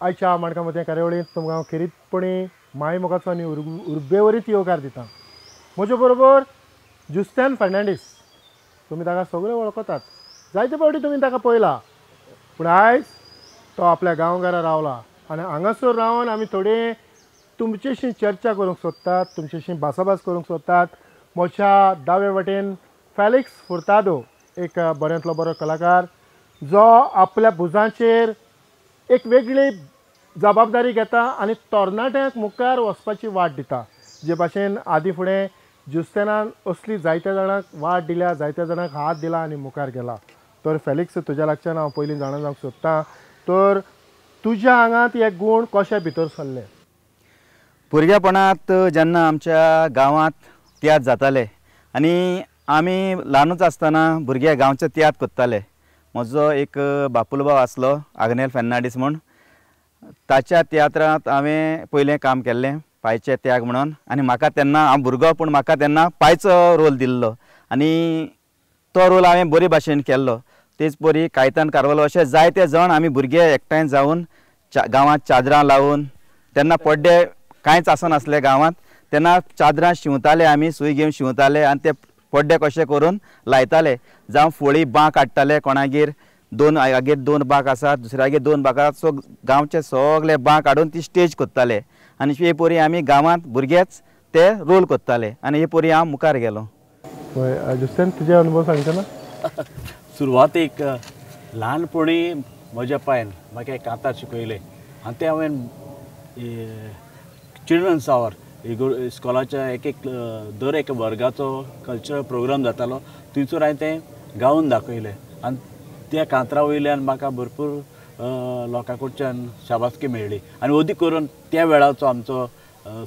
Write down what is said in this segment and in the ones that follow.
आयच्या माणका मोतयां कार्यावळींत तुमकां हांव खेरीतपणी माय मोगाचो आनी उर्बेवरीत येवकार दिता। म्हजे बरोबर जुस्त्यान फर्नांडीस, तुमी ताका सगळे वळखतात, जायते फावटी तुमी ताका पळयला, पूण आयज तो आपल्या गांवघरा रावला आनी हांगासर रावन आमी थोडे तुमचेशी चर्चा करूंक सोदतात, तुमचेशी भासाभास करूंक सोदतात। म्हज्या दावे वटेन फेलिक्स फुर्तादो, एक बऱ्यांतलो बरो कलाकार, जो आपल्या भुजांचेर एक वेगळी जबाबदारी घेता आनी तरणाट्यांक मुखार वचपाची वाट दिता। जे भाशेन आदी फुडें जुस्तेनान असली जायत्या जाणांक वाट दिल्या, जायत्या जाणांक हात दिला आनी मुखार गेला। तर फेलिक्स, तुज्या लागच्यान हांव पयलीं जाणा जावंक सोदतां, तर तुज्या आंगांत हे गूण कशे भितर सरले? भुरगेपणांत जेन्ना आमच्या गांवांत तियात्र जाताले आनी आमी ल्हानूच आसतना भुरगे गांवचे तियात्र करताले। म्हजो एक बापुलभाव आसलो आग्नेल फर्नांडीस म्हूण, ताच्या तियात्रांत हांवें पयलें काम केल्लें पायचे त्याग म्हणून। आनी म्हाका तेन्ना हांव भुरगो पूण म्हाका तेन्ना पायचो रोल दिल्लो आनी तो रोल हांवें बरे भाशेन केल्लो। तेच परी कायतान कारवालो अशे जायते जाण आमी भुरगे एकठांय जावन गांवांत चादरां लावन, तेन्ना पड्डे कांयच आसनासले गांवांत, तेन्ना चादरां शिंवताले आमी, सूय घेवन शिंवताले आनी ते पड्डे कशे करून लायताले। जावं फळी बांक हाडटाले, कोणागेर दोन हागेर दोन बांक आसात, दुसऱ्यागेर दोन बांक आसात, सो गांवचे सगळे बांक हाडून ती स्टेज करताले आनी हे परी आमी गांवांत भुरगेच ते रोल करताले आनी हे परी हांव मुखार गेलो। जुस्तेन, तुजे अनुभव सांगचे ना? सुरवातेक ल्हानपणी म्हज्या पायन म्हाका एक कांतार शिकयलें आनी तें हांवें चिल्ड्रन्स आवर इस्कॉलाच्या एक एक दर एका वर्गाचो कल्चरल प्रोग्राम जातालो थंयसर हांवें तें गावन दाखयलें आनी त्या कांतरा वयल्यान म्हाका भरपूर लोकां कडच्यान शाबासकी मेळ्ळी। आनी अदीक करून त्या वेळाचो आमचो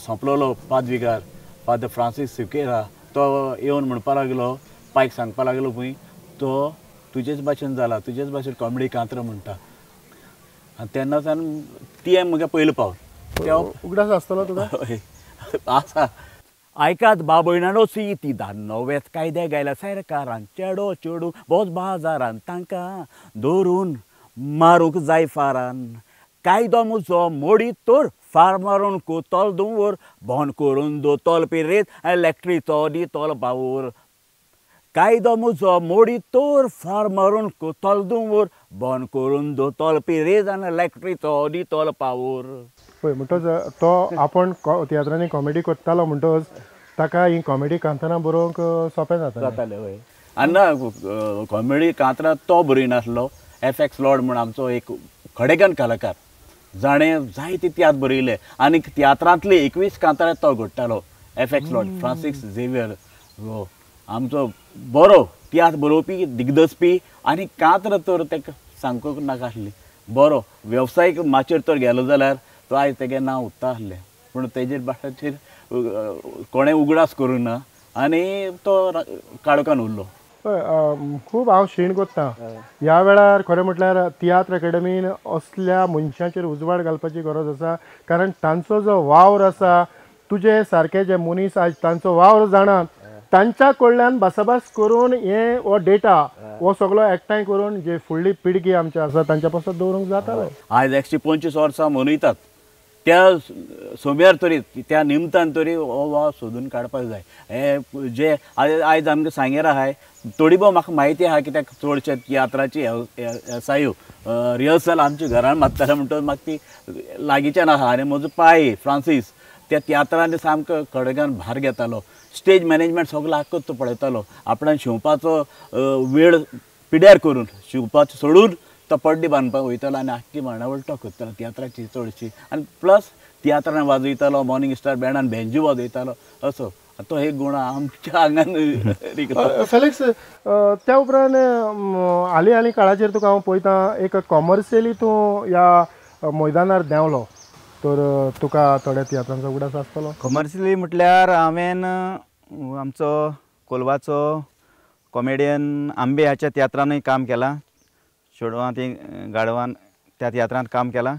सोंपलेलो पादविगार फादर फ्रांसीस सिकेरा तो येवन म्हणपा लागलो, पायक सांगपा लागलो पळय, तो तुजेच भाशेन जाला, तुजेच भाशेन कॉमेडी कांतरा म्हणटा। आनी तेन्ना सावन ती म्हगे पयलो पावट उगडास आसतलो तुका? आसा। आयकात बाबयणानो सी ती नवेच कायदे गायला सरकारान, चेडो चेडू बोस बाजारान तांकां धरून मारूंक जाय फारान, कायदो म्हजो मोडी तर फार मारून कोतोल दवर, बंद करून दोतोल पिरेत इलेक्ट्रिचो दितोल पावर, कायदो म्हजो मोडी तर फार मारून कोतोल दवर, बंद करून दोतोल पिरेत आनी इलेक्ट्रिचो दितोल पावर। पळय, म्हणटच तो आपण तियात्रांनी कॉमेडी करतालो, म्हणटच ताका ही कॉमेडी कांतारां बरोवंक सोंपें जातालें। हय, आनी ना कॉमेडी कांतरां तो बरयनासलो, एफ एक्स लॉर्ड म्हूण आमचो एक खडेगान कलाकार जाणें जायते तियात्र बरयले आनी तियात्रांतले 21 कांतारां तो घडटालो। F X Lord Francis Xavier हो आमचो बरो तियात्र बरोवपी, दिग्दर्शपी आनी कांतरां तर ताका सांगूंक नाका आसली। बरो वेवसायीक माचयेर तर गेलो जाल्यार तो आयज तेगे नांव उत्ता आसलें, पूण तेजेर बाटाचेर कोणें उगडास करूंक ना आनी तो काळोखान उरलो। खूब हांव शीण कोत्ता ह्या वेळार। खरें म्हटल्यार तियात्र अकॅडमीन असल्या मनशांचेर उजवाड घालपाची गरज आसा, कारण तांचो जो वावर आसा, तुजे सारके जे मनीस आयज तांचो वावर जाणात, तांच्या कडल्यान भासाभास करून हे हो डेटा हो सगळो एकठांय करून जे फुडली पिळगी आमची आसा तांच्या पासून दवरूंक जातालो। आयज 125 वर्सां मनयतात त्या सोम्यार तरी, त्या निमतान तरी हो वावर सोदून काडपाक जाय। हे जे आयज आमकां सांगेर आहाय थोडी भोव म्हाका म्हायती आहा कित्याक चडशे तियात्राची एसायो रिहर्सल आमच्या घरान मारताले, म्हणटकच म्हाका ती लागींच्यान आहा। आनी म्हजो पाय फ्रांसीस त्या तियात्रांनी सामको खडगान भार घेतालो, स्टेज मॅनेजमेंट सगलो आख्खो तो पळयतालो, आपणान शिंवपाचो वेळ पिड्यार करून शिंवपाचो सोडून तो पड्डे बांदपाक वयतालो आनी आख्खी मांडावळ तो करतालो तियात्राची चडशी। आनी प्लस तियात्रान वाजयतालो, मॉर्निंग स्टार बँडान बेंजू वाजयतालो, असो तो एक गुण आमच्या आंगान रिगलो। फेलिक्स, त्या उपरांत हालीं हालीं काळाचेर तुका हांव पळयता एक कॉमर्शियली तूं ह्या मैदानार देंवलो, तर तुका थोड्या तियात्रांचो उगडास आसतलो? कॉमर्शियली म्हटल्यार हांवें आमचो कोलवाचो कॉमेडियन आंबे हाच्या तियात्रानूय काम केलां, चेडवां ती गाडवान त्या तियात्रांत काम केलां।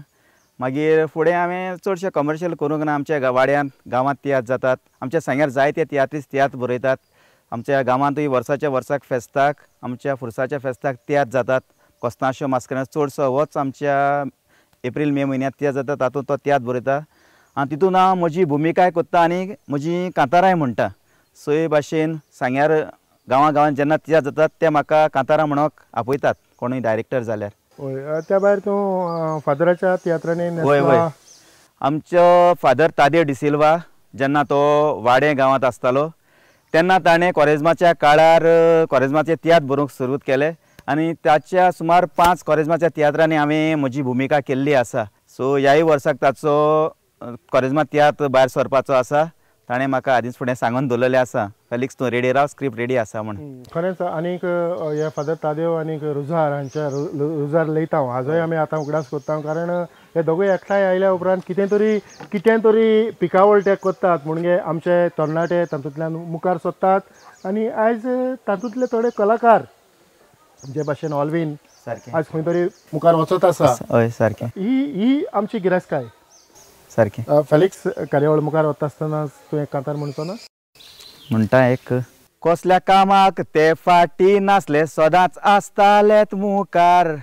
मागीर फुडें हांवें चडशें कमर्शियल करूंक ना। आमच्या वाड्यांत गांवांत तियात्र जातात, आमच्या सांग्यार जायते तियात्रीस्त तियात्र बरयतात, आमच्या गांवांतूय वर्साच्या वर्साक फेस्ताक, आमच्या फुरसाच्या फेस्ताक तियात्र जातात। कोस्तांशो मास्करेन्हास चडसो होच आमच्या एप्रील मे म्हयन्यांत तियात्र जाता तातूंत तो तियात्र बरयता आनी तितून हांव म्हजी भुमिकाय कोत्ता आनी म्हजी कांतारांय म्हणटा. सो हे भाशेन सांग्यार गांवां गांवांत जेन्ना तियात्र जातात ते म्हाका कांतारां म्हणूंक आपयतात कोणूय डायरेक्टर जाल्यार. हय, त्या भायर तूं फादराच्या तियात्रांनी? हय हय, आमचो फादर तादेव डिसिल्वा जेन्ना तो वाडें गांवांत आसतालो तेन्ना ताणें कोरेज्माच्या काळार कोरेज्माचे तियात्र बरोवंक सुरवात केले आनी ताच्या सुमार 5 कोरेज्माच्या तियात्रांनी हांवें म्हजी भुमिका केल्ली आसा. सो ह्याय वर्साक ताचो कोरेज्मा तियात्र भायर सरपाचो आसा. ताणें म्हाका आदींच फुडें सांगून दवरलेलें आसा, फेलिक्स तूं रेडी राव, स्क्रिप्ट रेडी आसा म्हूण. खरेंच आनीक हे फादर तादेव आनीक रुजार हांच्या रुजार लयतांव हाजोय आमी आतां उगडास करता, कारण हे दोगूय एकठांय आयल्या उपरांत कितें तरी पिकावळ ते करतात म्हणजे आमचे तरणाटे तातूंतल्यान मुखार सरतात आनी आयज तातूंतले थोडे कलाकार जे भाशेन ऑलवीन सारकें आज खंय तरी मुखार वचत आसा. हय सारकें, ही ही आमची गिरेस्तकाय. सारकें. फेलिक्स, कार्यावळ मुखार वता आसतना तूं एक कांतार म्हणचो ना? म्हणटा एक. कसल्या कामाक ते फाटी नासले, सदांच आसतालेत मुखार,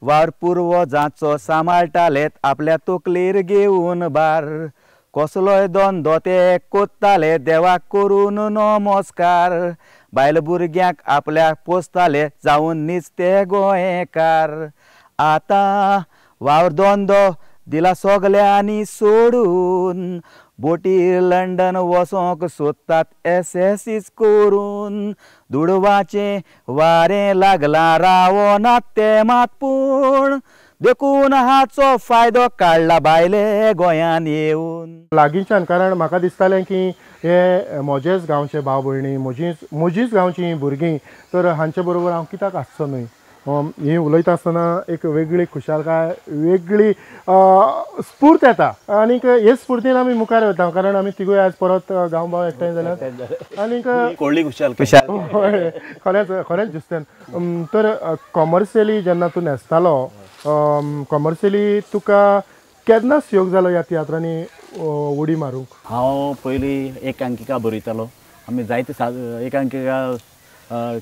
वावर पुर्वजांचो सांबाळटालेत आपल्या तकलेर घेवन भार, कसलोय धंदो ते कोत्ताले देवाक करून नमस्कार, बायल भुरग्यांक आपल्याक पोसताले जावन नीच ते गोंयकार, आतां वावर धंदो दिला सगल्यांनी सोडून, बोटीर लंडन वचोंक सोदतात एस एस करून, दुडवाचें वारें लागलां रावनात ते मात पूण, देखून हाचो फायदो काडला बायले गोंयान येवन. लागींच्यान, कारण म्हाका दिसतालें की हे म्हजेच गांवचे भाव भयणी, म्हजीच गांवची भुरगीं, तर हांचे बरोबर हांव कित्याक आसचो न्हय. ही उलयता आसतना एक वेगळी खुशालकाय, वेगळी स्फूर्त येता आनीक हे स्फुर्तीन आमी मुखार वता, कारण आमी तिगूय आज परत गांव भाव एकठांय जाल्यात आनीक व्हडली खुशालकाय. हय, खरेंच खरेंच जुस्तेन. तर कॉमर्शियली जेन्ना तूं न्हेसतालो, कॉमर्शियली तुका केन्ना सुयोग जालो ह्या तियात्रांनी उडी मारूंक? हांव पयलीं एकांकिका बरयतालो. आमी जायते एकांकिका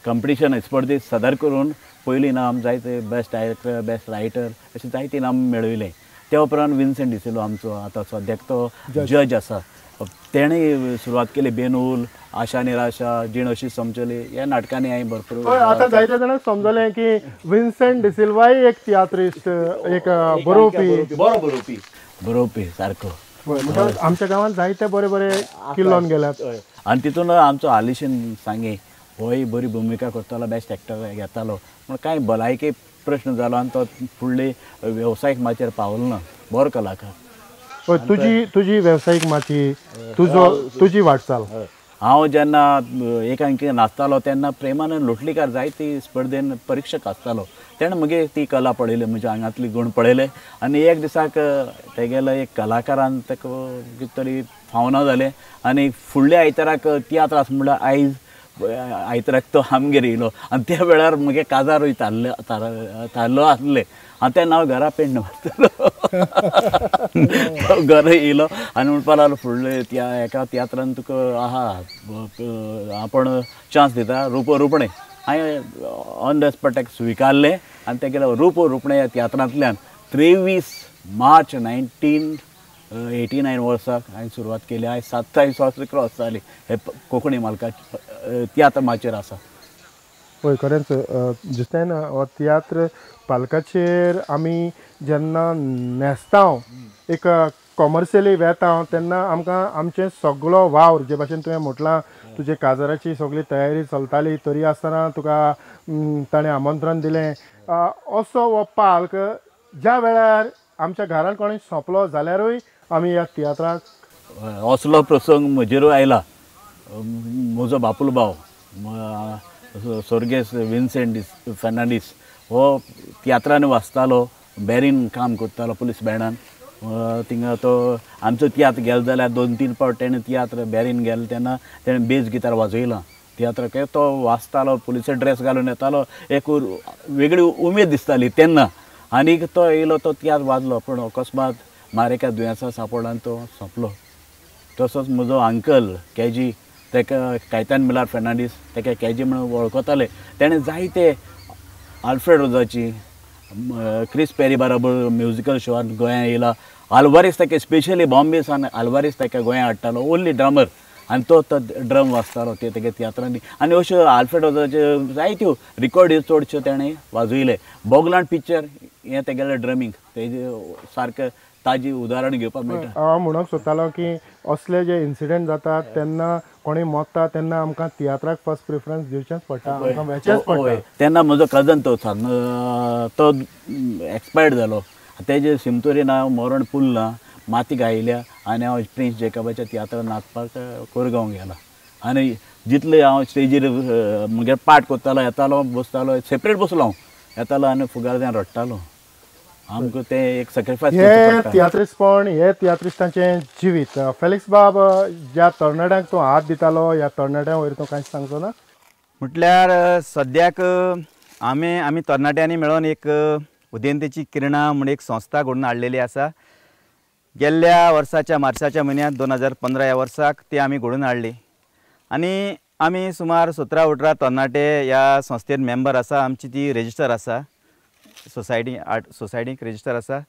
कंपिटिशन स्पर्धेत सादर करून पयलीं इनाम जायते बेस्ट डायरेक्टर, बेस्ट रायटर अशें जायते इनाम मेळयलें. त्या उपरांत विन्सेंट डिसिल्वा आमचो आतां सद्याक तो जज आसा, तेणें सुरवात केली बेनूल, आशा निराशा, जीण अशी समजली ह्या नाटकांनी हांवें भरपूर. आतां जायते जाणांक समजलें की विन्सेंट डिसिल्वाय एक तियात्रिस्ट, एक बरोवपी, बरो बरोवपी सारको. आमच्या गांवांत जायते बरे बरे किल्लोन गेल्यात. आनी तितून आमचो आलिशन सांगे होय बरी भुमिका करतालो, बेस्ट एक्टर घेतालो, पूण कांय भलायकी प्रश्न जालो आनी तो फुडले वेवसायीक माचयेर पावलो ना. बरो कलाकार. तुजी वेवसायीक माची, तुजी वाटचाल. हांव जेन्ना एकांकी नाचतालो तेन्ना प्रेमानंद लोटलीकार जायती स्पर्धेन परिक्षक आसतालो, तेणें म्हगे ती कला पळयली, म्हज्या आंगांतली गूण पळयले आनी एक दिसाक तेगेलो एक कलाकारान ताका कितें तरी फावना जालें आनी फुडल्या आयताराक तियात्र आसा म्हणल्यार आयज आयताराक तो आमगेर येयलो आनी त्या वेळार म्हगे काजारूय थारलो आसलें आनी तेन्ना हांव घरा पेंड मारतालो. घरा येयलो आनी म्हणपाक लागलो फुडले त्या एका तियात्रान तुका आहा आपूण चान्स दिता रूप रुपणें. हांवें ऑन the spot ताका स्विकारलें आनी तेगेलो रूप रुपणें ह्या तियात्रांतल्यान 23 मार्च 1989 वर्साक हांवें सुरवात केली. आयज 27 वर्सां क्रॉस जाली हे कोंकणी मालकाचे तियात्र माचयेर आसा. हय, खरेंच जुस्तेन, हो तियात्र पालकाचेर आमी जेन्ना न्हेसता, एक कॉमर्शियली वेता तेन्ना आमकां आमचें सगळो वावर, जे भाशेन तुवें म्हटलां तुजे काजाराची सगळी तयारी चलताली तरी आसतना तुका ताणें आमंत्रण दिलें, असो हो पाल्क ज्या वेळार आमच्या घरान कोणूय सोंपलो जाल्यारूय आमी ह्या तियात्राक. असलो प्रसंग म्हजेरूय आयला. म्हजो बापूल भाव स्वर्गेस्त विन्सेंट फेर्नांडीस हो तियात्रान वाचतालो, बॅरीन काम करतालो पुलीस बँडान. थिंगा तो आमचो तियात्र गेलो जाल्यार 2-3 फावट तेणें तियात्र बॅरीन गेलो तेन्ना तेणें बेज गितार वाजयला तियात्राक. तो वाचतालो, पुलिसे ड्रेस घालून येतालो, एक वेगळी उमेद दिसताली तेन्ना. आनीक तो येयलो तो तियात्र वाजलो, पूण अकस्मात मारेका दुयेंसा सांपडला आनी तो सोंपलो. तसोच म्हजो अंकल केजी, ताका कायतान मिलार फेर्नांडीस, ताका केजी म्हणून वळखताले. तेणें जायते आल्फ्रेड रोजाची, क्रिस पेरी बरोबर म्युजिकल शोआन गोंया येयला. आल्वारीस ताका स्पेशली बॉम्बे सान आल्वारीस ताका गोंया हाडटालो, ओन्ली ड्रमर, आनी तो ड्रम वाजतालो ते तेगे तियात्रांनी. आनी अश्यो आल्फ्रेडोजाच्यो जायत्यो रिकॉर्डी चडश्यो तेणें वाजयले. बोगलांड पिक्चर हें तेगेलें ड्रमींग तेजे सारकें ताजी उदाहरण घेवपाक मेळटा. हांव म्हणूंक सोदतालो की असले जे इन्सिडंट जातात तेन्ना कोणी मोत्ता तेन्ना आमकां तियात्राक फर्स्ट प्रिफरन्स दिवचेंच पडटा, आमकां वचचेंच पडटा. तेन्ना म्हजो कजन तो सांग तो एक्सपायर्ड जालो, तेजे सिमतोरी ना मरण पुरला, माती गायल्या आनी हांव प्रिन्स जेकबाच्या तियात्रान नाचपाक कोरगांव गेला. आनी जितले हांव स्टेजीर म्हगे पार्ट करतालो, येतालो बसतालो, सेपरेट बसलो हांव, येतालो आनी फुगार रडटालो. आमकां तें एक सॅक्रिफायस हे तियात्रिस्टपण, हे तियात्रिस्टांचें जिवीत. फेलिक्स बाब, ज्या तरणाट्यांक तूं हात दितालो ह्या तरणाट्यां वयर तूं कांयच सांगचो ना? म्हटल्यार सद्याक आमी तरणाट्यांनी मेळोन एक उदेंतेची किरणां म्हूण एक संस्था घडोवन हाडलेली आसा. गेल्ल्या वर्साच्या मार्चाच्या म्हयन्यांत 2015 ह्या वर्साक ती आमी घडोवन हाडली आनी आमी सुमार 17-18 तरणाटे ह्या संस्थेन मेंबर आसा. आमची ती रेजिस्टर आसा, सोसायटी आर्ट सोसायटीक रेजिस्टर आसा.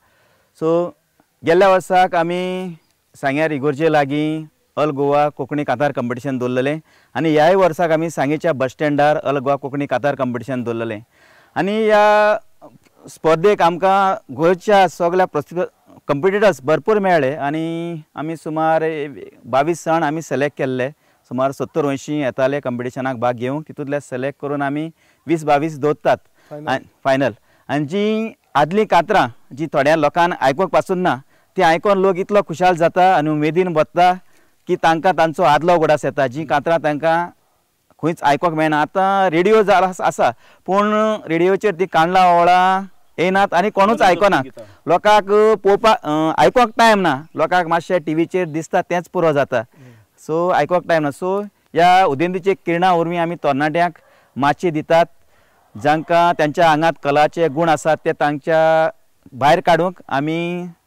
सो गेल्ल्या वर्साक आमी सांग्यार इगोर्जे लागीं ऑल गोवा कोंकणी कांतार कंपिटिशन दवरलेलें आनी ह्याय वर्साक आमी सांगेच्या बस स्टँडार ऑल गोवा कोंकणी कांतार कंपिटिशन दवरलेलें. आनी ह्या स्पर्धेक आमकां गोंयच्या सगळ्या कंपिटिटर्स भरपूर मेळ्ळे आनी आमी सुमार 22 जाण आमी सिलेक्ट केल्ले. सुमार 70-80 येताले कंपिटिशनाक भाग घेवंक, तितूंतले सिलेक्ट करून आमी 20-22 दवरतात फायनल. आनी जी आदलीं कातरां जी थोड्या लोकांक आयकूंक पासून ना ती आयकोन लोक इतलो खुशाल जाता आनी उमेदीन वता की तांकां तांचो आदलो उगडास येता. जी कातरां तांकां खंयच आयकूंक मेळना. आतां रेडियो आसा पूण रेडियोचेर ती कांडलां ओवळां येनात आनी कोणूच आयकना. लोकांक पळोवपाक आयकूंक टायम ना, लोकांक मातशें टिवीचेर दिसता तेंच पुरो जाता, सो आयकूंक टायम ना. सो ह्या उदेंतीचे किरणां वरवीं आमी तरणाट्यांक माची दितात, जांकां तांच्या आंगांत कलाचे गूण आसात ते तांच्या भायर काडूंक आमी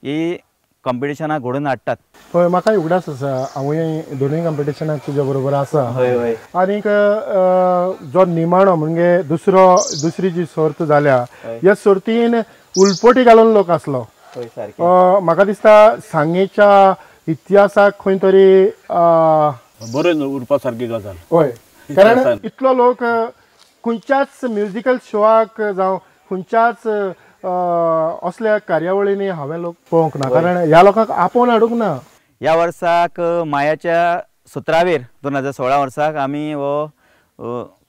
ही कंपिटिशनां घडोवन हाडटात. हय, म्हाका उगडास आसा हांवूय दोनूय कंपिटिशनाक तुज्या बरोबर आसा. हय हय. आनीक जो निमाणो म्हणजे दुसरी जी सर्त जाल्या ह्या सर्तीन उलपटी घालून लोक आसलो. म्हाका दिसता सांगेच्या इतिहासाक खंय तरी बरें उरपा सारकी गजाल. हय, कारण इतलो लोक खंयच्याच म्युजिकल शोआक जावं खंयच्याच असल्या कार्यावळींनी हांवें लोक पळोवंक ना, कारण ह्या लोकांक आपोवन हाडूंक ना. ह्या वर्साक मायाच्या 17वेर 2016 वर्साक आमी हो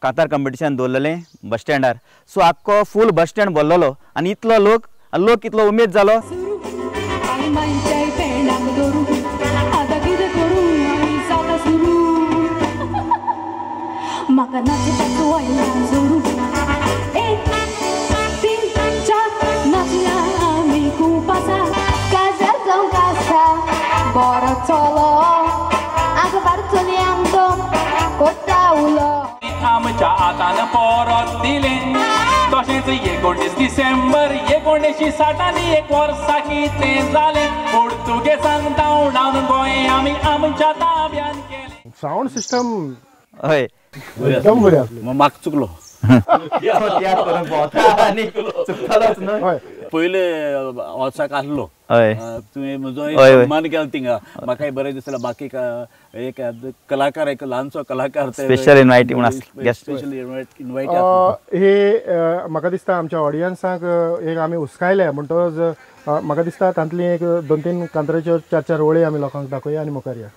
कांतार कंपिटिशन दवरलेलें बस स्टँडार. सो आख्खो फूल बस स्टँड भरलेलो आनी इतलो लोक इतलो उमेद जालो. आमच्या हातान परत दिलें. तशेंच 19 डिसेंबर 1960 एक वर्सा कितें जालें, पुर्तुगेजांक धांवडावन गोंय आमी आमच्या ताब्यान केलें. सावंड सिस्टम हय एकदम बरी आसली. म्हाका चुकलो पयले वर्साक आसलो तुवें म्हजो सन्मान केलो थिंगा, म्हाकाय बरें दिसलें. बाकी एक कलाकार, एक ल्हानसो कलाकार स्पेशल इनवायटी स्पेशल इनवायट हे म्हाका दिसता आमच्या ऑडियन्साक एक आमी हुस्कायले म्हणटकच म्हाका दिसता तांतली एक 2-3 कांतराच्यो 4-4 ओळी आमी लोकांक दाखोवया आनी मुखार या.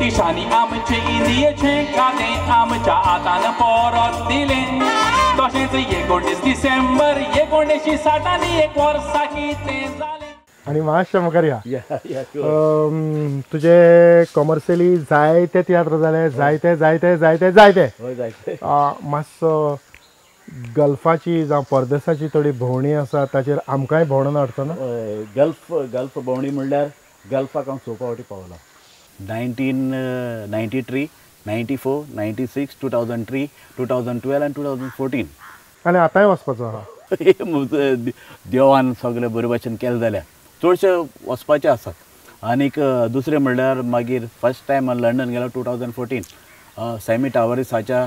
ब्रिटिशांनी आमचे इंडियेचें खातें आमच्या हातान परत दिलें. तशेंच 19 डिसेंबर 1960 वर्सा कितें जालें. आनी मातशें मुखार या, तुजे कॉमर्शियली जायते तियात्र जाले, जायते जायते जायते जायते. मातसो गल्फाची जावं परदेसाची थोडी भोंवणी आसा, ताचेर आमकांय भोंवणो हाडचो ना? गल्फ गल्फ भोंवणी म्हणल्यार गल्फाक हांव 6 फावटी पावला. 1993, 94, 96, 2003, 2012 आनी 2014. आनी आतांय वचपाचो आहा. देवान सगळें बरे भाशेन केलें जाल्यार चडशे वचपाचे आसात. आनीक दुसरें म्हणल्यार मागीर फर्स्ट टायम लंडन गेलो 2014 सॅमी टावरीसाच्या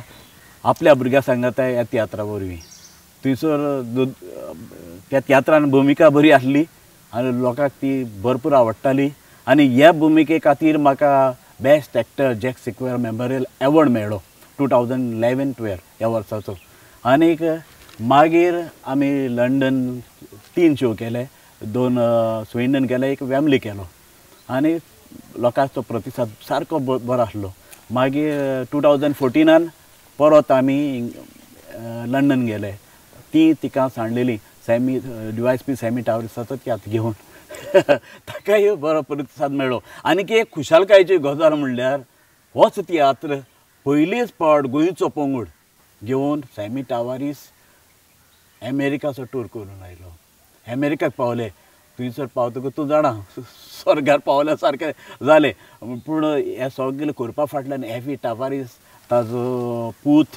आपल्या भुरग्यां सांगाता ह्या तियात्रा वरवीं. थंयसर त्या तियात्रान भुमिका बरी आसली आनी लोकांक ती भरपूर आवडटाली. आनी ह्या भुमिके खातीर म्हाका best actor Jack Sequeira memorial award मेळ्ळो 2011-12 ह्या वर्साचो. आनीक मागीर आमी लंडन 3 शो केले, 2 स्विंडन केले, 1 वेम्बली केलो आनी लोकांचो प्रतिसाद सारको बरो आसलो. मागीर 2014 परत आमी लंडन गेले, ती तिका सांडलेली सॅमी DYSP Sammy टावरीसाचो तियात्र घेवन ताकाय बरो प्रतिसाद मेळ्ळो. आनीक एक खुशालकायेची गजाल म्हणल्यार होच तियात्र पयलीच फावट गोंयचो पंगड घेवन सॅमी टावरीस अमेरिकाचो टूर करून आयलो. अमेरिकाक पावले, थंयसर पावतकूच तूं जाणा स्वर्गार पावल्या सारकें जालें. पूण हें सगळें करपा फाटल्यान एफी टावरीस, ताजो पूत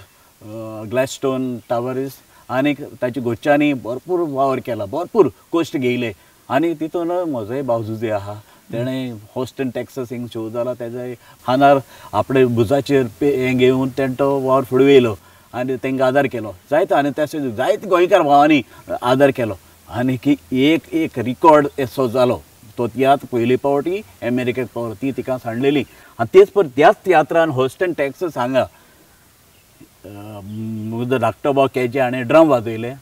ग्लॅडस्टोन टावरीस आनीक ताच्या घरच्यांनी भरपूर वावर केला, भरपूर कश्ट घेयले. आनी तितून म्हजोय भावजू आहा, तेणें हॉस्टन टॅक्सस हिंग शो जाला, तेजे हानार आपले भुजाचेर हें घेवन तेणें तो वावर फुडें व्हेलो आनी तांकां आदार केलो जायतो. आनी तशें जायते गोंयकार भावांनी आदार केलो आनी की एक एक रिकॉर्ड असो जालो. तो तियात्र पयले फावटी अमेरिकेक पावलो, ती तिका सांडलेली. आनी तेच पर त्याच तियात्रान हॉस्टन टॅक्सस हांगा म्हजो धाकटो भाव केजे हाणें ड्रम वाजयले,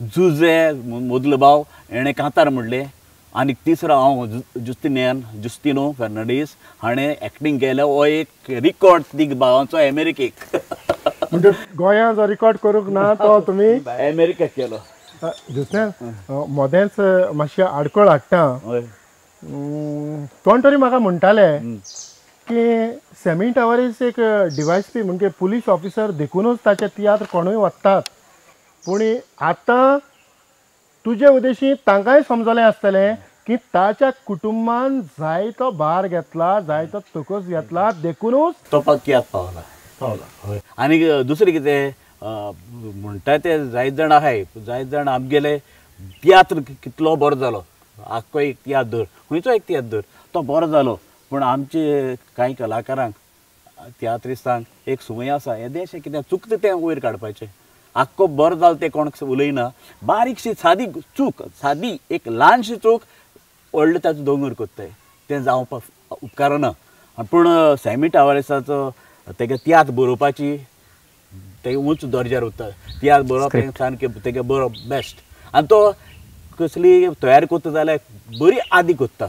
जुजे मदलो भाव हेणें कांतार म्हणलें, आनी तिसरो हांव जुस्तिनियान जुस्तिनो फेर्नांडीस हाणें एक्टींग केलें. हो एक रिकॉर्ड तीग भावांचो अमेरिकेक. म्हणजे गोंयांत जो रिकॉर्ड करूंक ना तो तुमी अमेरिकेक केलो. जुस्तिन, मदेंच मातशी आडखळ हाडटा. कोण तरी म्हाका म्हणटाले की सॅमी टावरीस एक DYSP म्हणजे पुलीस ऑफिसर देखूनच ताचे तियात्र कोणूय वतात, पूण आतां तुजे उद्देशी तांकांय समजलें आसतलें की ताच्या कुटुंबान जायतो भार घेतला, जायतो तकस घेतला, देखूनच तो तियात्र पावला पावला. हय. आनी दुसरें कितें म्हणटा ते जायत जाण आहाय, जायत जाण आमगेले तियात्र कितलो बरो जालो, आख्खो एक तियात्र धर, खंयचो एक तियात्र धर तो बरो जालो, पूण आमचे कांय कलाकारांक तियात्रिस्तांक एक सुमय आसा, येदेशें कितें चुकता तें वयर काडपाचें. आख्खो बरो जालो तें कोण उलयना, बारीकशी सादी चूक, सादी एक ल्हानशी चूक व्हडलो ताचो दोंगर कोत्ताय, तें जावपाक उपकारना. पूण सॅमी टावरीसाचो तेगे तियात्र बरोवपाची तेगे उंच दर्जार उरता, तियात्र बरोवप हें सामकें तेगे बरो बेस्ट. आनी तो कसली तयारी करता जाल्यार बरी आदी करता.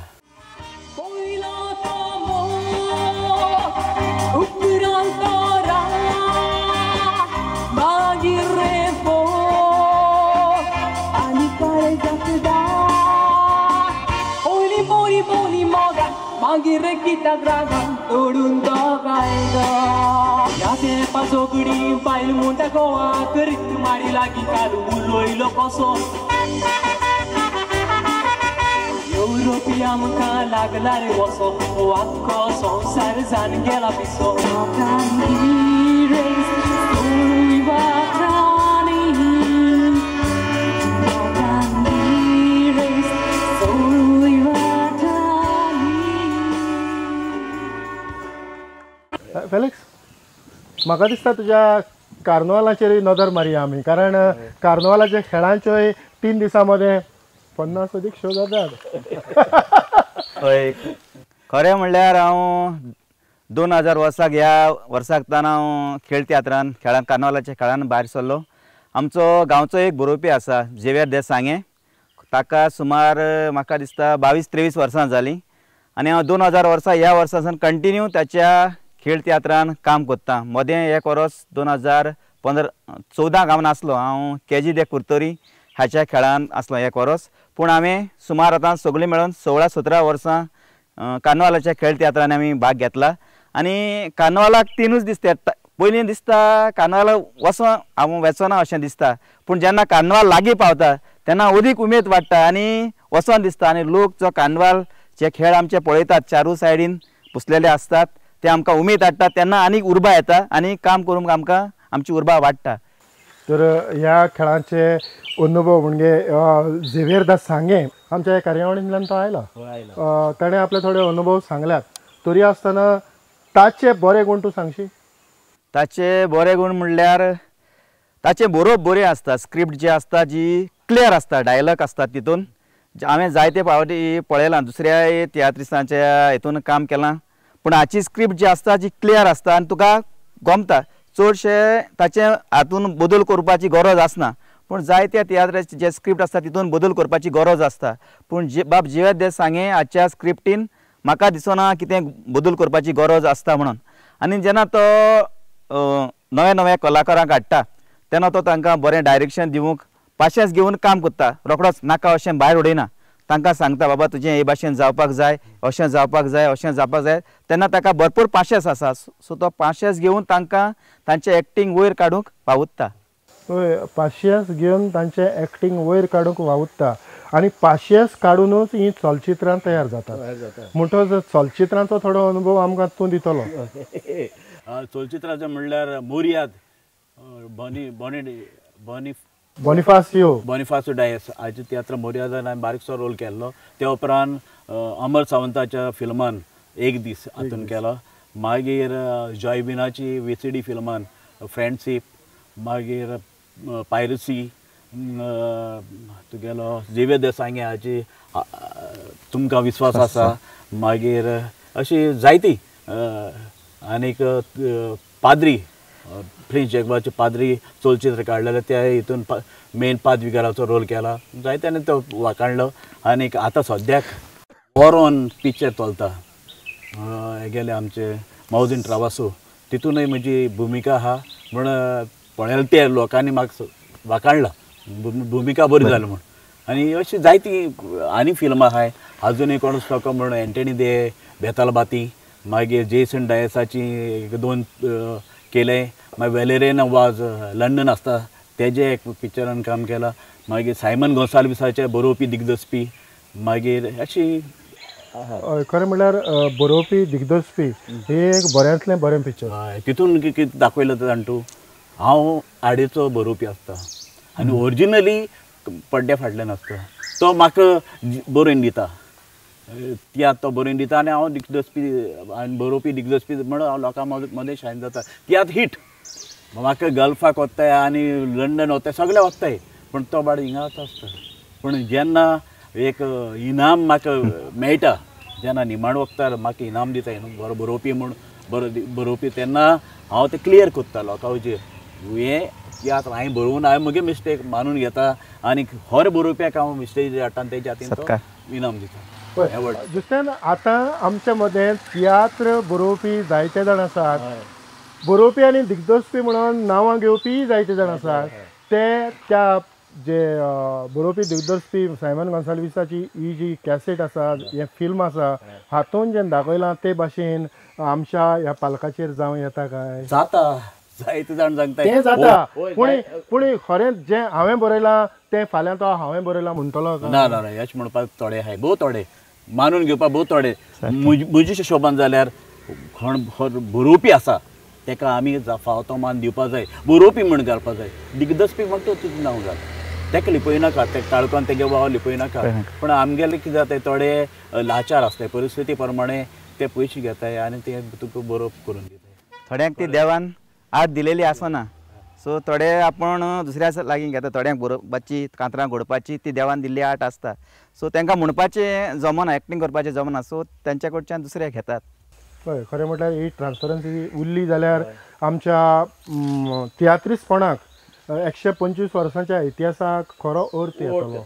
लागला रे वसो आख्खो संवसार जावन गेला पिसो. फेलिक्स, म्हाका दिसता तुज्या कार्नवालाचेरूय नदर मारया आमी, कारण कार्नवालाच्या खेळांच्योय 3 दिसां मदें 50 अदीक शो जातात. हय, खरें म्हणल्यार हांव 2000 वर्साक ह्या वर्साक तान हांव खेळ तियात्रान खेळान कार्नवालाच्या खेळान भायर सरलो. आमचो गांवचो एक बरोवपी आसा झेवियर दे सांगे, ताका सुमार म्हाका दिसता 22-23 वर्सां जालीं आनी हांव 2000 वर्सा ह्या वर्सासान कंटिन्यू ताच्या खेळ तियात्रान काम करता. मदें एक वर्स 2015-14 हांव नासलो, हांव केजी दे कुर्तोरी हाच्या खेळान आसलो एक वर्स. पूण हांवें सुमार आतां सगळीं मेळून 16-17 वर्सां कार्नवालाच्या खेळ तियात्रान आमी भाग घेतला. आनी कार्नवालाक तिनूच दिसता, पयलीं दिसता कार्नवालाक वचों हांव वचना अशें दिसता, पूण जेन्ना कार्नवाल लागीं पावता तेन्ना अदीक उमेद वाडटा आनी वचोन दिसता. आनी लोक जो कार्नवालचे खेळ आमचे पळयतात, चारूय सायडीन पुसलेले आसतात, ते आमकां उमेद हाडटा, तेन्ना आनीक उर्बा येता आनी काम करूंक आमकां आमची उर्बा वाडटा. तर ह्या खेळांचे अनुभव म्हणजे झेवियर दास सांगे आमच्या कार्यावळींतल्यान तो आयला, ताणें आपले थोडे अनुभव सांगल्यात. तरी आसतना ताचे बरे गूण तूं सांगशी? ताचे बरे गूण म्हणल्यार ताचे बरोवप बरें आसता, स्क्रिप्ट जी आसता जी क्लियर आसता, डायलॉग आसता तितून. हांवें जायते फावटी पळयलां, दुसऱ्या तियात्रिस्तांच्या हितून काम केलां, पूण हाची स्क्रिप्ट जी आसता जी क्लियर आसता आनी तुका गोमता. चडशे ताचे हातून बदल करपाची गरज आसना, पूण जायत्या तियात्राचे जे स्क्रिप्ट आसता तितून बदल करपाची गरज आसता. पूण बाब झेवियर दास सांगे हाच्या स्क्रिप्टीन म्हाका दिसना कितें बदल करपाची गरज आसता म्हणून. आनी जेन्ना तो नव्या नव्या कलाकारांक हाडटा तेन्ना तो तांकां बरें डायरेक्शन दिवंक पाशेंस घेवन काम करता, रोखडोच नाका अशें भायर उडयना, तांकां सांगता बाबा तुजें हे भाशेन जावपाक जाय, अशें जावपाक जाय, अशें जावपाक जाय. तेन्ना ताका भरपूर पाशेंस आसा, सो तो पाशेंस घेवन तांकां तांचें एक्टींग वयर काडूंक वावुरता. हय, पाशेंस घेवन तांचें एक्टींग वयर काडूंक वावुरता आनी पाशेंस काडुनूच हीं चलचित्रां तयार जातात. म्हणटकच चलचित्रांचो थोडो अनुभव आमकां तूं दितलो. चलचित्राचो म्हणल्यार मोरियाद, बॉनी बॉनी बॉनी बॉनिफासियो बॉनिफासियो डायस हाचे तियात्र मोरियादान हांवें बारीकसो रोल केल्लो. त्या उपरांत अमर सावंताच्या फिल्मान एक दीस हातून केलो. मागीर जॉयबिनाची VCD फिल्मान फ्रेंडशीप, मागीर पायरसी, तुगेलो झेवियर दास सांगे हाची तुमकां विस्वास आसा, मागीर अशी जायती आनीक पाद्री प्रिन्स जॅकबाचे पाद्री चलचित्र काडलेलें, त्या हितून मेन पादविगाराचो रोल केला, जायत्यानी तो वाखाणलो. आनीक आतां सद्याक वॉर पिक्चर चलता हेगेले आमचे मावजीन ट्रावासो, तितूनय म्हजी भुमिका आहा म्हण पळयले ते लोकांनी म्हाका वाखाणला, भुमिका बरी जाली म्हूण. आनी अशी जायती आनी फिल्मां आहाय. आजुनूय कोण सको म्हण एंटनी दे बेतालबाती, मागीर जेसन डायसाची एक दोन केलें, मागीर वेलेरियन वाज लंडन आसता तेजें एक पिक्चरान काम केलां, मागीर सायमन गोंसाल्विसाचे बरोवपी दिग्दर्शपी, मागीर अशी. खरें म्हणल्यार बरोवपी दिग्दर्शपी हे एक बऱ्यांतलें बरें पिक्चर. तितून कितें दाखयलां जाण तूं, हांव आडेचो बरोवपी आसता आनी ओरिजिनली पड्ड्या फाटल्यान आसता, तो म्हाका बरोवन दिता, तियात्र तो बरोवन दिता आनी हांव दिग्दर्शपी आनी बरोवपी दिग्दर्शपी म्हणून हांव लोकां मदें शायन जाता. तियात्र हीट, म्हाका गल्फाक वताय आनी लंडन वताय, सगळे वताय, पूण तो बाड हिंगाच आसता. पूण जेन्ना एक इनाम म्हाका मेळटा, जेन्ना निमाण वखतार म्हाका इनाम दिता न्हू बरो बरोवपी म्हूण, बरो बरोवपी, तेन्ना हांव तें क्लियर करता लोकां वचेर, हें तियात्र हांवें बरोवन हांवें म्हगे मिस्टेक मानून घेता आनी हर बरोवप्याक हांव मिस्टेक हाडटा आनी तेज्या हातीन तो इनाम दिता. दुसऱ्यान आतां आमच्या मदें तियात्र बरोवपी जायते जाण आसात, बरोवपी आनी दिग्दर्शपी म्हणून नांवां घेवपीय जायते जाण आसात. ते त्या जे बरोवपी दिग्दर्शपी सायमन गोन्साल्विसाची ही जी कॅसेट आसा, हें फिल्म आसा, हातून जें दाखयलां ते भाशेन आमच्या ह्या पालकाचेर जावं येता काय? जाता, जायते जाण सांगता तें जाता, पूण पूण खरेंच जें हांवें बरयलां तें फाल्यां तो हांवें बरयलां म्हणटलो? ना ना, अशें म्हणपाक थोडे आहाय, भोव थोडे मानून घेवपाक भोव थोडे. म्हजे हिशोबान जाल्यार कोण बरोवपी आसा ताका आमी फावो तो मान दिवपाक जाय, बरोवपी म्हण घालपाक जाय, दिग्दर्शपी म्हण तो तुजें नांव घाल, ताका लिपयनाका, ते काळखान तेगे वाव लिपयनाका. पूण आमगेले कितें जाता, थोडे लाचार आसताय, परिस्थिती प्रमाणे ते पयशे घेताय आनी ते तुका बरोवप करून दिताय. थोड्यांक ती देवान आर्ट दिलेली आसना, सो थोडे आपण दुसऱ्या लागीं घेता, थोड्यांक बरोवपाची कांतरां घडोवपाची ती देवान दिल्ली आर्ट आसता, सो तांकां म्हणपाचें जमना, एक्टींग करपाचें जमना, सो तांच्या कडच्यान दुसरे घेतात. हय, खरें म्हटल्यार ही ट्रान्सपरन्सी उरली जाल्यार आमच्या तियात्रिस्तपणाक 125 वर्सांच्या इतिहासाक खरो अर्थ येतलो.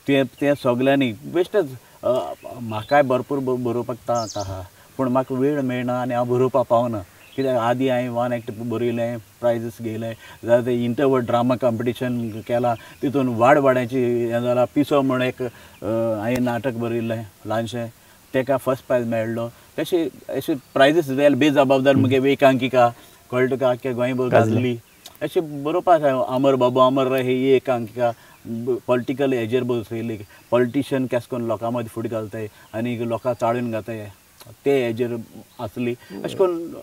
तें सगल्यांनी बेश्टेच म्हाकाय भरपूर बरोवपाक तांक आहा पूण म्हाका वेळ मेळना आनी हांव बरोवपाक पावना कित्याक आदी हांवें वन एक्ट बरयलें प्रायजीस घेयलें जाल्यार ते इंटरवर्ड ड्रामा कॉम्पिटिशन केलां तितून वाड वाड्याची हें जालां पिसो म्हूण एक हांवें नाटक बरयल्लें ल्हानशें ताका फर्स्ट प्रायज मेळ्ळो. तशें अशें प्रायजीस जाल्यार बेजबाबदार मुगे एकांकिका कळ्ळें तुका आख्ख्या गोंयभर गाजली अशें बरोवपाक जाय. अमर बाबू अमर ही एकांकिका पॉलिटिकल हेजेर बसयली पॉलिटिशियन केस करून लोकां मदीं फुडें घालताय आनी लोकां चाळून घाताय ते हेजेर आसली अशें करून.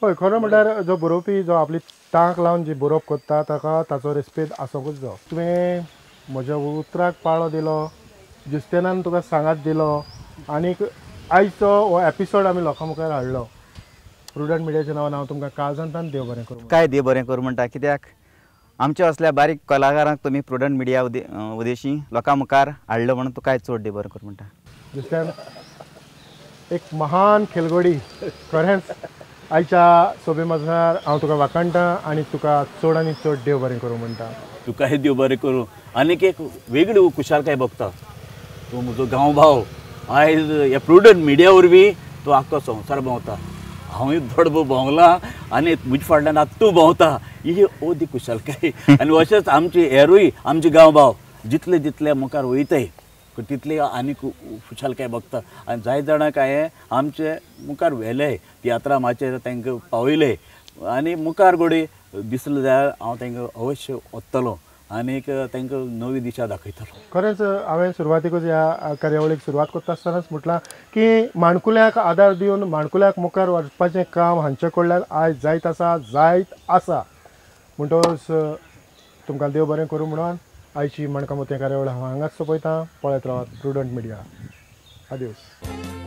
हय खरें म्हणल्यार जो बरोवपी जो आपली तांक लावन जी बरोवप करता ताका ताचो रेस्पेद आसूंकूच जाय. तुवें म्हज्या उतराक पाळो दिलो, जुस्तेनान तुका सांगात दिलो आनीक आयचो हो एपिसोड आमी लोकां मुखार हाडलो. प्रुडंट मिडियाच्या नांवान हांव तुमकां काळजांतल्यान देव बरें करूं. काय देव बरें करूं म्हणटा कित्याक आमच्या असल्या बारीक कलाकारांक तुमी प्रुडंट मिडिया उद्देशी लोकां मुखार हाडलो म्हणून तुकाय चड देव बरें करूं म्हणटा. जुस्तेन एक महान खेलगडी खरेंच आयच्या सोबे मजार हांव तुका वाखाणटा आनी तुका चड आनी चड देव बरें करूं म्हणटा. तुकाय देव बरें करूं. आनीक एक वेगळी खुशालकाय भोगता तूं म्हजो गांव भाव आयज ह्या प्रुडंट मिडिया वरवीं तूं आख्खो संवसार भोंवता. हांवूय थोडो भोंवलां आनी म्हजे फाटल्यान आतां तूं भोंवता ही ओदी खुशालकाय. आनी अशेंच आमचे हेरूय आमचे गांव भाव जितले जितले मुखार वयताय तितले आनीक खुशालकाय भोगता. आनी जायते जाणांक हांवें आमचे मुखार व्हेले तियात्रां माचयेर तांकां पावयले आनी मुखार घोडये दिसलें जाल्यार हांव तांकां अवश्य वतलो आनीक तांकां नवी दिशा दाखयतलो. खरेंच हांवें सुरवातीकूच ह्या कार्यावळीक सुरवात करता आसतनाच म्हटलां की माणकुल्याक आदार दिवन माणकुल्याक मुखार वचपाचें काम हांचे कडल्यान आयज जायत आसा जायत आसा. म्हणटकच तुमकां देव बरें करूं म्हणून आयची माणकां मोतयां कार्यावळ हांव हांगाच सोंपयतां. पळयत रावात प्रुडंट मिडिया. आदियोस.